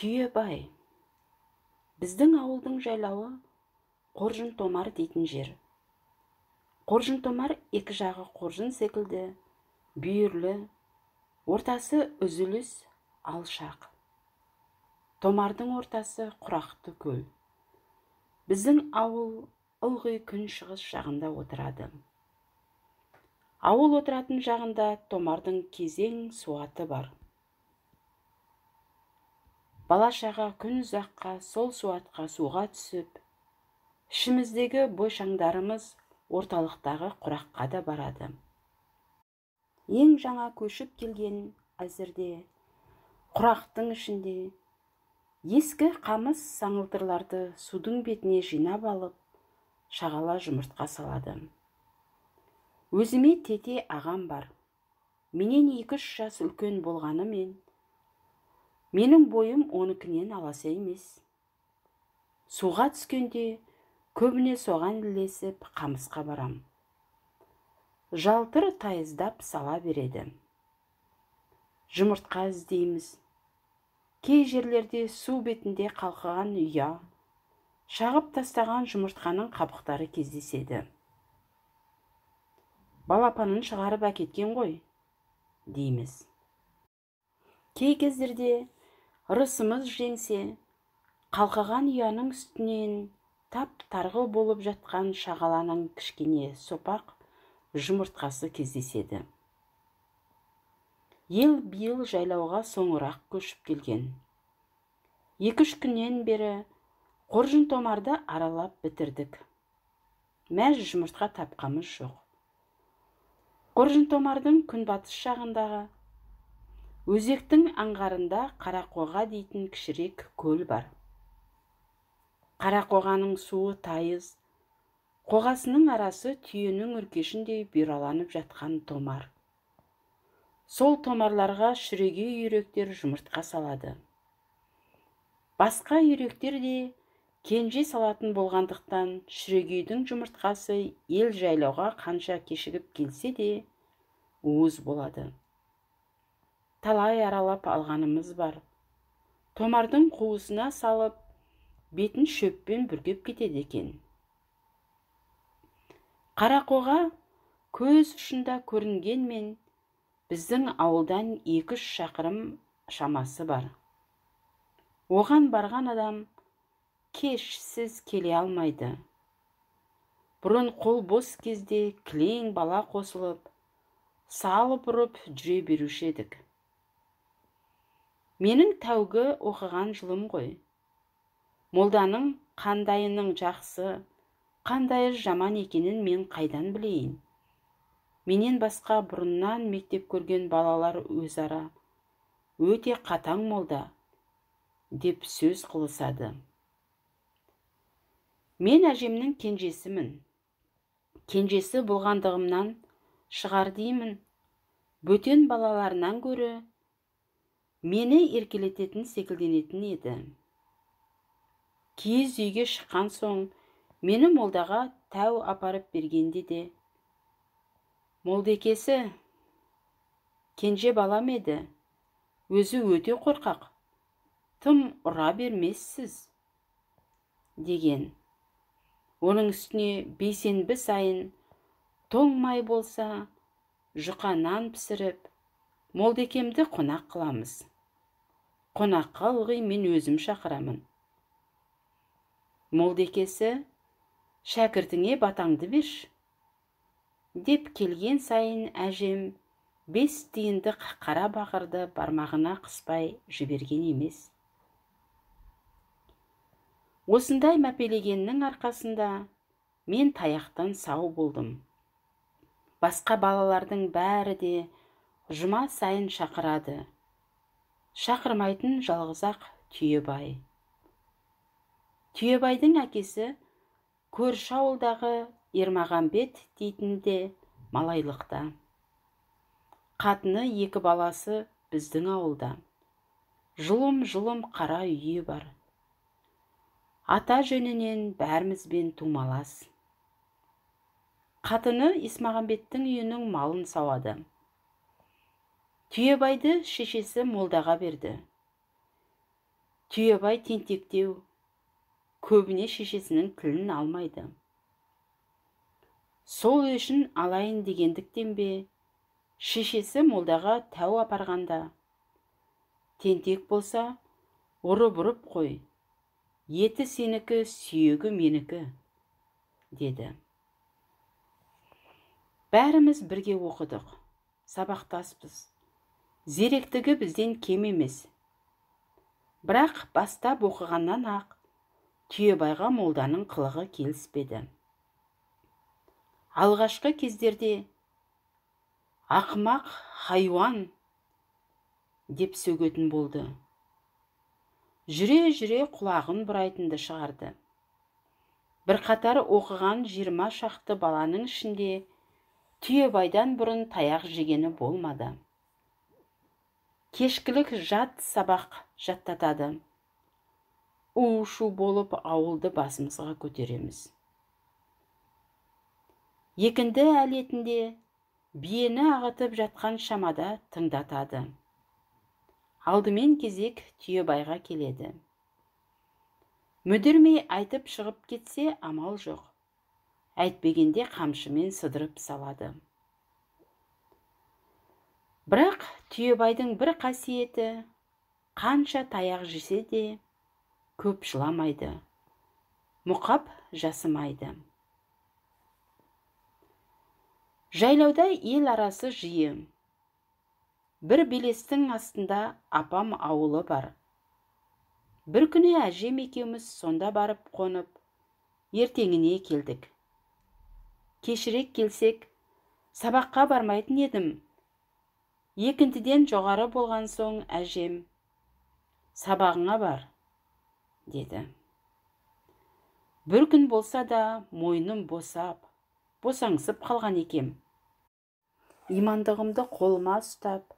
Түйебай. Біздің ауылдың жайлауы Қоржынтомар дейтін жер. Қоржынтомар екі жағы қоржын секілді, бүйірлі, ортасы үзіліс алшақ. Томардың ортасы құрақты көл. Біздің ауыл ылғи күн шығыс жағында отырады. Ауыл отыратын жағында томардың кезең суаты бар. Бала-шаға күн ұзаққа сол суатқа суға түсіп, ішіміздегі бойшаңдарымыз орталықтағы құраққа да барады. Ең жаңа көшіп келген әзірде құрақтың ішінде ескі қамыс саңылтырларды судың бетіне жинап алып, шағала жұмыртқа салады. Өзіме тете ағам бар. Менен 2-3 жас үлкен болғанымен, менің бойым оныкінен аласа емес. Суға түскенде көбіне соған ілесіп қамысқа барам. Жалтыр тайыздап сала береді. Жұмыртқа іздейміз. Кей жерлерде су бетінде қалқыған ұя, шағып тастаған жұмыртқаның қабықтары кездеседі. Балапанын шығарып әкеткен ғой, дейміз. Кей кездерде ырысымыз жеңсе, қалқыған ұяның үстінен тап-тарғыл болып жатқан шағаланың кішкене сопақ жұмыртқасы кездеседі. Ел биыл жайлауға соңырақ көшіп келген. 2-3 күннен бері Қоржынтомарды аралап бітірдік. Мәз жұмыртқа тапқамыз жоқ. Қоржынтомардың күнбатыс жағындағы өзектің аңғарында Қарақоға дейтін кішірек көл бар. Қарақоғаның суы тайыз, қоғасының арасы түйенің үркешіндей бұйраланып жатқан томар. Сол томарларға шүрегей үйректер жұмыртқа салады. Басқа үйректер де кенже салатын болғандықтан шүрегейдің жұмыртқасы ел жайлауға қанша кешігіп келсе де уыз болады. Талай аралап алғанымыз бар. Томардың қуысына салып, бетін шөппен бүркеп кетеді екен. Қарақоға көз ұшында көрінгенмен біздің ауылдан 2-3 шақырым шамасы бар. Оған барған адам кешсіз келе алмайды. Бұрын қол бос кезде кілең бала қосылып, салып ұрып жүре беруші едік. Менің тәугі оқыған жылым ғой. Молданың қандайының жақсы, қандайы жаман екенін мен қайдан білейін? Менен басқа бұрыннан мектеп көрген балалар өзара өте қатаң молда деп сөз қылысады. Мен әжемнің кенжесімін. Кенжесі болғандығымнан шығар деймін. Бөтен балаларынан гөрі мені еркелететін секілденетін еді. Киіз үйге шыққан соң мені молдаға тәу апарып бергенде де, молдекесі кенже балам еді, өзі өте қорқақ, тым ұра бермессіз, деген. Оның үстіне бейсенбі сайын тоң май болса, жұқа нан пісіріп, молдекемді қонақ қыламыз. Қонаққа ылғи мен өзім шақырамын. Молдекесі, шәкіртіңе батаңды берші, деп келген сайын әжем 5 тиындық қара бақырды бармағына қыспай жіберген емес. Осындай мәпелегеннің арқасында мен таяқтан сау болдым. Басқа балалардың бәрі де жұма сайын шақырады. Шақырмайтын жалғыз-ақ Түйебай. Түйебайдың әкесі көрші ауылдағы Ермағанбет дейтін де малайлықта. Қатыны 2 баласы біздің ауылда. Жұлым-жұлым қара үйі бар. Ата жөнінен бәрімізбен тумалас. Қатыны Есмағамбеттің үйінің малын сауады. Түйебайды шешесі молдаға берді. Түйебай тентектеу, көбіне шешесінің тілін алмайды. Сол өшін алайын дегендіктен бе, шешесі молдаға тәу апарғанда, тентек болса, ұрып ұрып қой, еті сенікі, сүйегі менікі, деді. Бәріміз бірге оқыдық, сабақтаспыз. Зеректігі бізден кем емес. Бірақ бастап оқығаннан ақ Түйебайға молданың қылығы келіспеді. Алғашқы кездерде ақымақ хайуан деп сөгетін болды. Жүре-жүре құлағын бұрайтынды шығарды. Бірқатар оқыған 20 шақты баланың ішінде Түйебайдан бұрын таяқ жегені болмады. Кешкілік жат сабақ жаттатады. У-шу болып ауылды басымызға көтереміз. Екінді әлетінде биені ағытып жатқан шамада тыңдатады. Алдымен кезек Түйебайға келеді. Мүдірмей айтып шығып кетсе амал жоқ. Әйтпегенде қамшымен сыдырып салады. Бірақ Түйебайдың бір қасиеті, қанша таяқ жесе де көп жыламайды, мұқап жасымайды. Жайлауда ел арасы жиі. Бір белестің астында апам ауылы бар. Бір күні әжем екеуміз сонда барып қонып, ертеңіне келдік. Кешірек келсек, сабаққа бармайтын едім. Екінтіден жоғары болған соң әжем, сабағыңа бар, деді. Бір күн болса да мойным босап, босаңсып қалған екем. Имандығымды қолыма ұстап,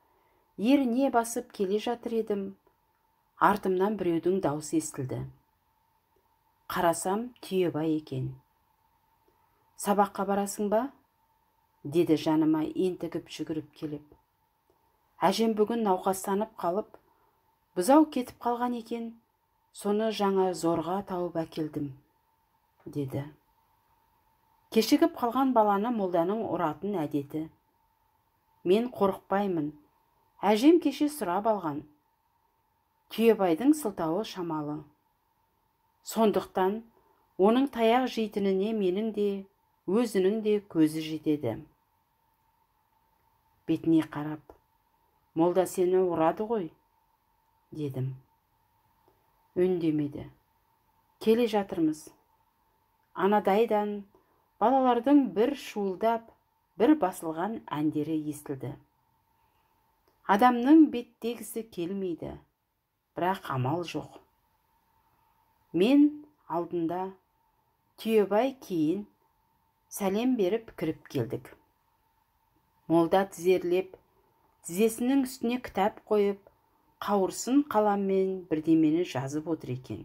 еріне басып келе жатыр едім, артымнан біреудің даусы естілді. Қарасам, Түйебай екен. Сабаққа барасың ба? Деді жаныма ентігіп жүгіріп келіп. Әжем бүгін науқастанып қалып, бұзау кетіп қалған екен, соны жаңа зорға тауып әкелдім, деді. Кешігіп қалған баланы молданың ұратын әдеті. Мен қорықпаймын, әжем кеше сұрап алған. Түйебайдың сылтауы шамалы. Сондықтан оның таяқ жейтініне менің де, өзінің де көзі жетеді. Бетіне қарап, молда сені ұрады ғой, дедім. Үндемеді. Келе жатырмыз. Анадайдан балалардың бір шуылдап, бір басылған әндері естілді. Адамның беттегісі келмейді, бірақ амал жоқ. Мен алдында, Түйебай кейін сәлем беріп кіріп келдік. Молда тізерлеп, тізесінің үстіне кітап қойып, қауырсын қаламмен бірдемені жазып отыр екен.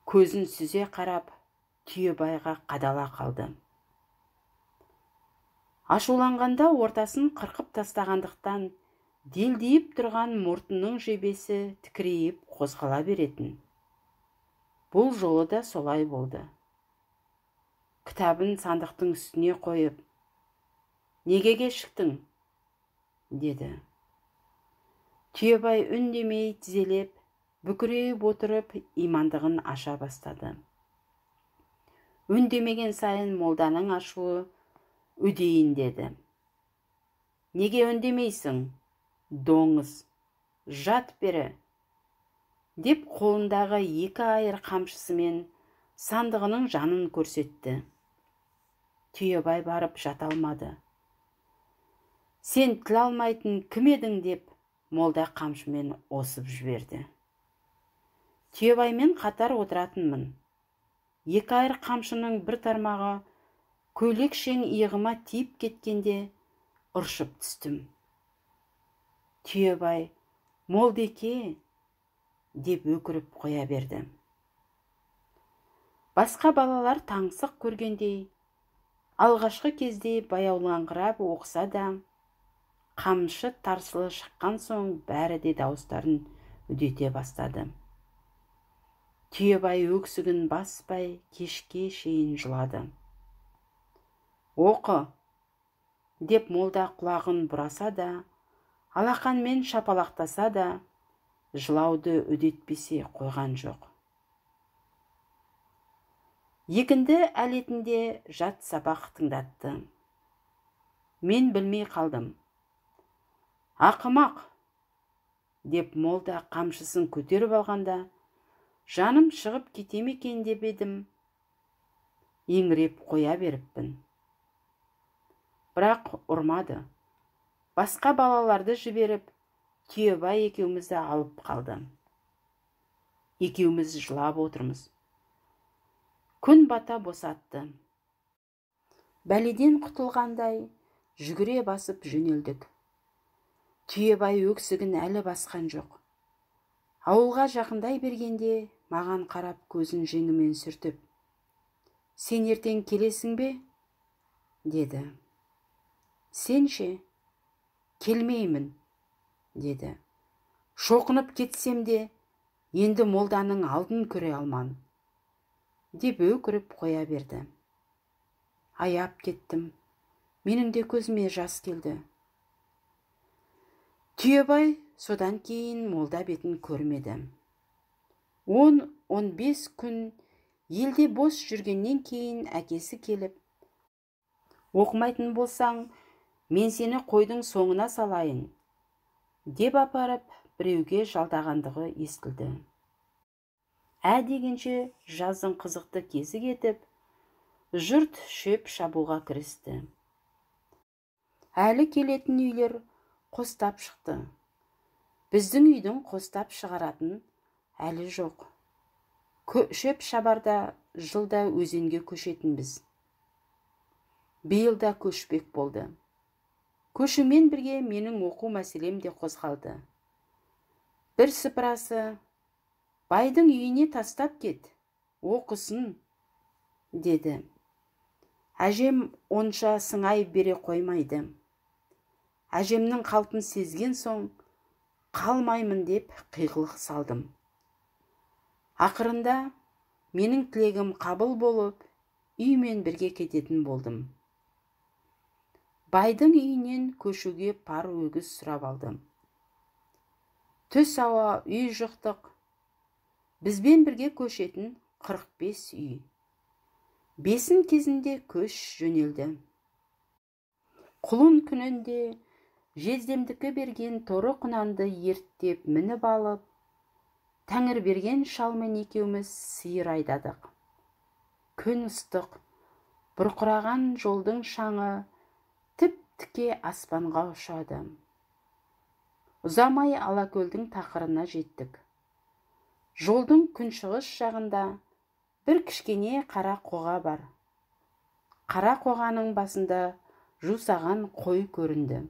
Көзін сүзе қарап, Түйебайға қадала қалды. Ашуланғанда ортасын қырқып тастағандықтан делдиіп тұрған мұртының жебесі тікірейіп қозғала беретін. Бұл жолы да солай болды. Кітабын сандықтың үстіне қойып, неге кешіктің? Деді. Түйебай үндемей тізелеп, бүкірейіп отырып, имандығын аша бастады. Үндемеген сайын молданың ашуы үдейін деді. Неге үндемейсің, доңыз, жат бері, деп қолындағы екі айыр қамшысымен сандығының жанын көрсетті. Түйебай барып жата алмады. Сен тіл алмайтын кім едің деп молда қамшымен осып жіберді. Түйебаймен қатар отыратынмын. Екі айыр қамшының бір тармағы көйлекшең иығыма тиіп кеткенде ыршып түстім. Түйебай, молдеке, деп өкіріп қоя берді. Басқа балалар таңсық көргендей, алғашқы кезде баяулаңқырап оқыса да, қамшы тарсылы шыққан соң бәрі де дауыстарын үдете бастады. Түйебай өксігін баспай кешке шейін жылады. Оқы, деп молда құлағын бұраса да, алақанмен шапалақтаса да, жылауды үдетпесе қойған жоқ. Екінді әлетінде жат сабақ тыңдатты. Мен білмей қалдым. Ақымақ, деп молда қамшысын көтеріп алғанда, жаным шығып кете ме екен деп едім, еңіреп қоя беріппін. Бірақ ұрмады. Басқа балаларды жіберіп, Түйебай екеумізді алып қалды. Екеуміз жылап отырмыз. Күн бата босатты. Бәледен құтылғандай жүгіре басып жөнелдік. Түйебай өксігін әлі басқан жоқ. Ауылға жақындай бергенде маған қарап көзін жеңімен сүртіп, «Сен ертең келесің бе?» деді. «Сен ше?» «Келмеймін», деді. «Шоқынып кетсем де, енді молданың алдын көре алман», деп өкіріп қоя берді. Аяп кеттім. Менің де көзіме жас келді. Түйебай содан кейін молда бетін көрмеді. 10-15 күн елде бос жүргеннен кейін әкесі келіп, «Оқымайтын болсаң, мен сені қойдың соңына салайын», деп апарып біреуге жалдағандығы естілді. Ә дегенше жаздың қызықты кезі кетіп, жұрт шөп шабуға кірісті. Әлі келетін үйлер қостап шықты. Біздің үйдің қостап шығаратын әлі жоқ. Шөп шабарда жылда өзенге көшетінбіз. Биыл да көшпек болды. Көшумен бірге менің оқу мәселем де қозғалды. Бір сыпырасы, «Байдың үйіне тастап кет, оқысын», деді. Әжем онша сыңай бере қоймайды. Әжемнің қалпын сезген соң, қалмаймын деп қиғылық салдым. Ақырында менің тілегім қабыл болып, үймен бірге кететін болдым. Байдың үйінен көшуге пар өгіз сұрап алдым. Түс ауа үй жықтық. Бізбен бірге көшетін 45 үй. Бесін кезінде көш жөнелді. Құлын күнінде жездемдікі берген торы құнанды ерттеп мініп алып, Тәңірберген шалмен екеуміз сиыр айдадық. Күн ыстық, бұрқыраған жолдың шаңы тіп-тіке аспанға ұшады. Ұзамай Алакөлдің тақырына жеттік. Жолдың күншығыс жағында бір кішкене қара қоға бар. Қара қоғаның басында жусаған қой көрінді.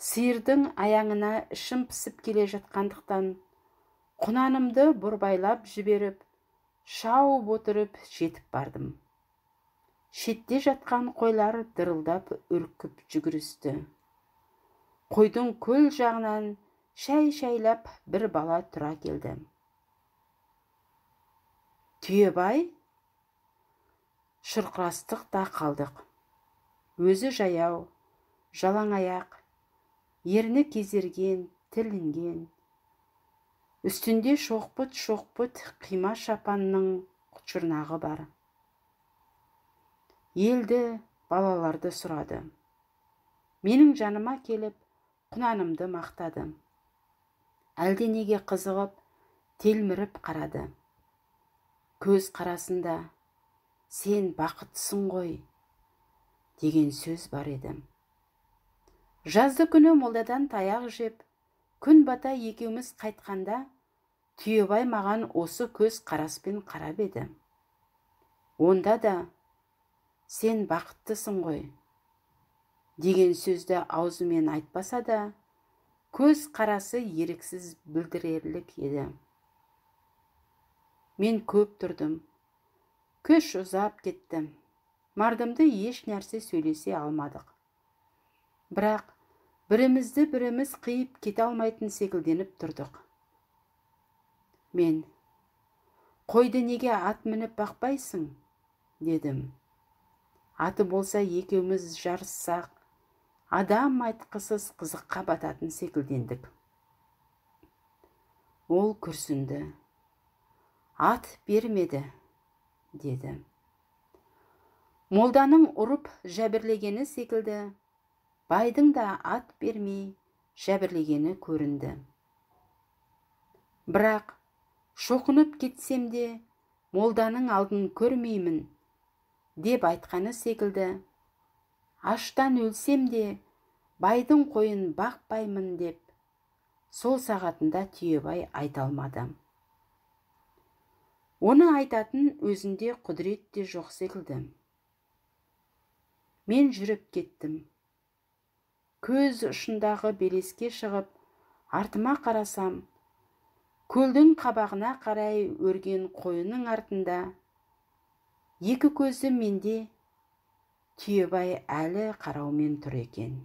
Сиырдың аяңына ішім пісіп келе жатқандықтан, құнанымды бұрбайлап жіберіп, шауып отырып жетіп бардым. Шетте жатқан қойлар дырылдап үркіп жүгірісті. Қойдың көл жағынан шәй-шәйлап бір бала тұра келді. Түйебай? Шұрқырастық та қалдық. Өзі жаяу, жалаң аяқ, ерні кезерген, тілінген. Үстінде шоқпыт-шоқпыт қима шапанның құтжырнағы бар. Елді, балаларды сұрады. Менің жаныма келіп, құнанымды мақтады. Әлденеге қызығып, телміріп қарады. Көз қарасында, «Сен бақыттысың ғой», деген сөз бар еді. Жазды күні молдадан таяқ жеп, күн бата екеуміз қайтқанда, Түйебай маған осы көз қараспен қарап еді. Онда да, «Сен бақыттысың ғой», деген сөзді аузымен айтпаса да, көз қарасы еріксіз білдірерлік еді. Мен көп тұрдым. Көш ұзап кетті. Мардымды еш нәрсе сөйлесе алмадық. Бірақ Бірімізді біріміз қиып кете алмайтын секілденіп тұрдық. Мен: «Қойды неге ат мініп бақпайсың?» – дедім. Аты болса, екеуміз жарыссақ, адам айтқысыз қызыққа бататын секілдендік. Ол күрсінді. «Ат бермеді», – деді. Молданың ұрып жәбірлегені секілді, байдың да ат бермей жәбірлегені көрінді. Бірақ шоқынып кетсем де, молданың алдын көрмеймін деп айтқаны секілді, аштан өлсем де, байдың қойын бақпаймын деп сол сағатында Түйебай айта алмады. Оны айтатын өзінде құдірет те жоқ секілді. Мен жүріп кеттім. Көз ұшындағы белеске шығып, артыма қарасам, көлдің қабағына қарай өрген қойының артында екі көзі менде Түйебай әлі қараумен тұр екен.